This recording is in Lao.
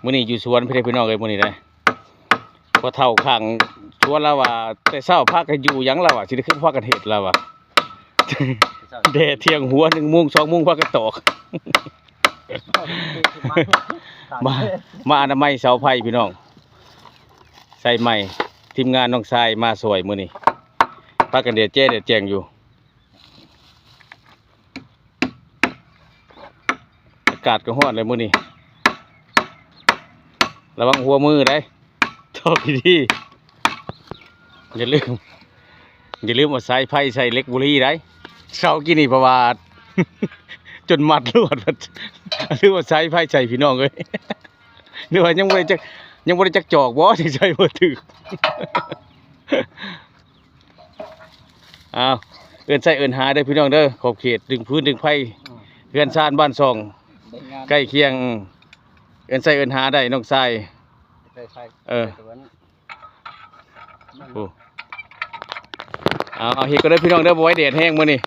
ມື້ນີ້ຢູ່ສວນພີ່ເດ້ພີ່ນ້ອງເອີຍ ມື້ນີ້ໄດ໋ ພໍ່ເຖົ້າຂ້າງສວນລາວວ່າ ແຕ່ເຊົ້າພາກັນຢູ່ຫຍັງລາວວ່າ ຊິໄດ້ຄືພາກັນເຮັດລາວວ່າ ແດ່ຖຽງຫົວ ໜຶ່ງໂມງ ສອງໂມງພາກັນຕອກ ມາ ມາອະນາໄມເສົາໄຟພີ່ນ້ອງ ໃສ່ໃໝ່ ທີມງານນ້ອງຊາຍມາຊ່ວຍມື້ນີ້ ພາກັນແດດແຈ້ແດດແຈ້ງຢູ່. ອາກາດກໍຮ້ອນແລ້ວມື້ນີ້ ລະວັງຫົວມືໄດ໋ ເຈົ້າດີໆ ຢ່າລືມ ຢ່າລືມເອົາສາຍໄຟໃສ່ເຫຼັກບູລີໄດ໋ ເຊົ້າກີ້ນີ້ປະຫວາດ ຈົນມັດລວດ ລືມເອົາສາຍໄຟໃສ່ພີ່ນ້ອງເອີຍ ຫຼືວ່າຍັງບໍ່ໄດ້ຈັກ ຍັງບໍ່ໄດ້ຈັກຈອກບໍ່ ຈຶ່ງໃສ່ບໍ່ຖືກ. ອ້າວ ເອີ້ນໃຊ້ເອີ້ນຫາເດີພີ່ນ້ອງເດີ ຂອບເຂດດຶງຟືນດຶງໄຟ ອືມ ເຮືອນຊານບ້ານຊ່ອງ ໄດ້ງານ ໃກ້ຄຽງ ເອີ້ນໃຊ້ເອີ້ນຫາໄດ້ນ້ອງຊາຍ ໃຊ້ໄຟ ເອີ ໃຊ້ຕາເວັນ ໂອ້ ເອົາ ເອົາເຮັດກ່ອນເດີພີ່ນ້ອງເດີ ບໍ່ໄຫວແດດແຮງມື້ນີ້